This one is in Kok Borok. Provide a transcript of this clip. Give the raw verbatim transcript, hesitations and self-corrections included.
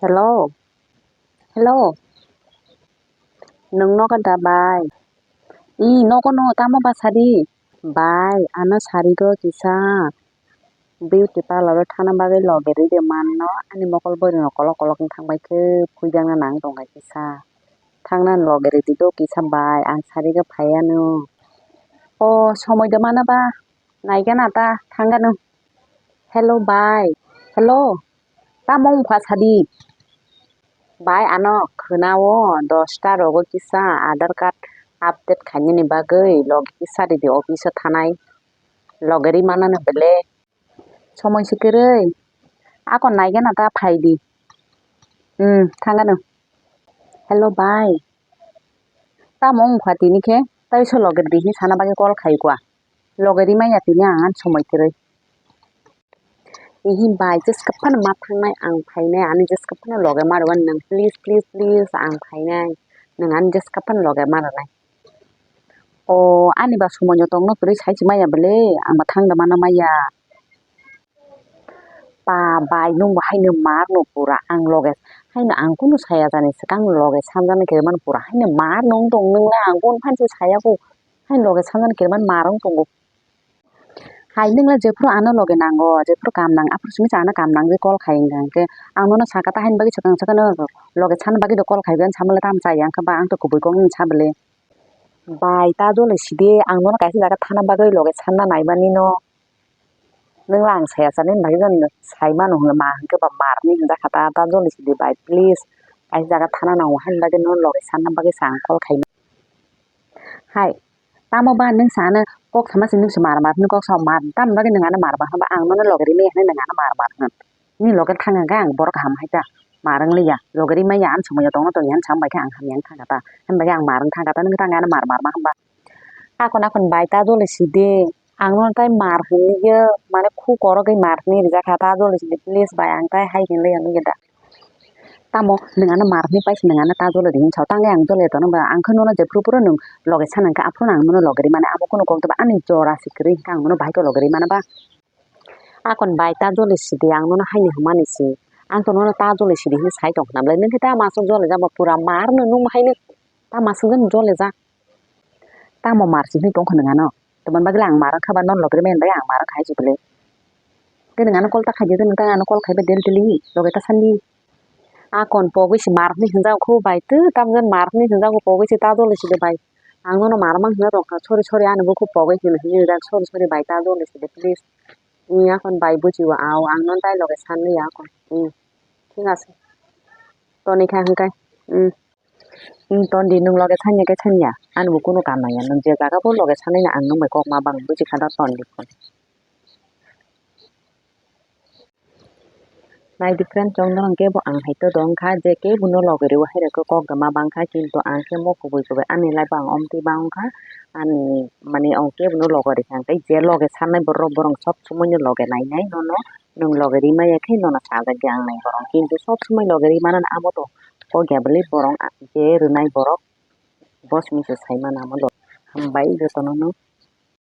Hello, hello, nwng nogo da bai? I nogo no, tamo ba sadi? Bai, ano sari go kisa beauty parlour o thana bagwi loge ride manno, ani mokol bwrwi no kolok kolok wng thang bai khe, phuijak na nang tong kha kisa. Thangna loge ridi do kisa bai, ang sari go phai ano. O somoi da mana ba, naigana ta thangano. Hello bai, hello, tamo wngkha sadi? Bai, ano khwnao dosta rogo kisa Aadhaar card update khainani bagwi loge kisa ridi office o thanai. Loge ri manano bele. Somoi se kwrwi. Ako naigana ta phaidi. Hmm, thangano. Hello bai. Tamo wngkha tini khe? Tai so loge ridi hwnwi sana bagwi call khai kwa. Loge ri manya tini ang ani somoi kwrwi. Ihi bai, jeska phano ma thangnai ang phainai, ani jeska phano loge ma rwmani nwng, please, please, please, ang phainai, nwng ani jeska phano loge ma rwnai. O, ani ba somoi no tongno kwrwi sai se maya bele, ang ba thang da mano maya. Pa bai, nwng bo haino mar no pura ang loge, haino ang kunu saya jani swkang loge sanjani khe mano pura haino mar no wng tong nwng le, ang kunu phan se saya kho, haino loge sanjani khe mano mar wng tongo. Hai nwng le jephuru ano loge nango, jephuru kam nang, aphuru simi se ano kam nang je call khai wngkha hwnkhe, ang nono saka ta haini bagwi swkang swkang no loge sanna bagwi do call khai gwi, ano samale tamo chaya wngkha ba, ang to kubui kok nini sa bele. Bai, ta jole sidi, ang nono kaisa jaga thana bagwi loge sanna naimani no. Nwng le ang saya chani bagwi no sai mano hwnwi ma hwnkhe ba mar ni hwnjakha ta, ta jole sidi bai, please. Kaisa jaga thana nango haini bagwi nono loge sanna bagwi se ang call khai. Hai, tamo ba nwng sa ano kok sama se nwng se mar mar hwnwi kok sao mar, tamni bagwi nwng ano mar mar hwnba ang nono loge rimaya hwnwi nwng ano mar mar hwn. Nini loge thang hwnkhe ang borok kaham hai ta, mar wng liya, loge rimaya, ano somoi o tongno tongya hwnwi sa bai khe ang hamya wng thang kha ta, hwnba khe ang mar wng thang kha ta, nwng tang ano mar mar ma hwnba. Akon akon bai ta jole sidi, ang nono tai mar hwnwi mane khu korogwi mar hwnwi rijak kha ta jole sidi, please bai, ang tai hai hwnwi liya nukya da. Tamo nwng ano mar hwnwi paisa, nwng ano ta jole di hwnwi sao, tangwi ang jole tono ba, ang khe nono jephuru phuru nwng loge sana hwnkhe, aphuru no ang nono loge rimani, amo kunu kok de ba, ani jora se kwrwi hwnkhe ang nono bahai khe loge rimani ba. Akon bai ta jole sidi, ang nono haini hwnmani se, ang to nono ta jole sidi hwnwi sai tong khna bwle, nwng khe ta masuk jole jak ba, pura mar no nwng haino ta masuk jani jole jak. Tamo mar se hwnwi tong kha nwng ano? Tamo bagwi le ang mar wngkha ba, nono loge rimani bagwi ang mar wngkha hai se bwle. Tei nwng ano call ta khai di, tei nwng tei ano call khai bai daily daily loge ta sandi. Akon pogwi se mar hwnwi hwnjago kho bai, tei tamjani mar hwnwi hwnjago, pogwi se ta jole sidi bai. Ang nono mar mang hwnwi tong kha, sorry, sorry, ani bukhuk pogwi hwnwi hwnwi rijak, sorry, sorry bai, ta jole sidi, please. Akon bai buji o, ao, ang nono tai loge sanliya akon. Thik ase. Toni kha hwnkhe. Tondi, nwng loge sanya khe sanya, ani bo kunu kam nangya, nwng je jaga bo loge sanai no ang nwng bai kok ma bang, buji kha da Tondi phone. Nai di friend, chwng norok kebo ang hai to dong kha je kebo no loge rw hai rw khe kok da ma bang kha, kintu ang khe mo kubui kubui ani life o ang omtwi bang kha, ani mane ang kebo no loge rw kha, tei je loge sanai borok, borok sob somoi no loge nai nai nono. Nwng loge rimaya khe nono sajagya ang nai borok, kintu sob somoi loge rimano abo to kok ya bwle borok je rwnai borok bo simi se sai mano amo loge. Hambai jotono no.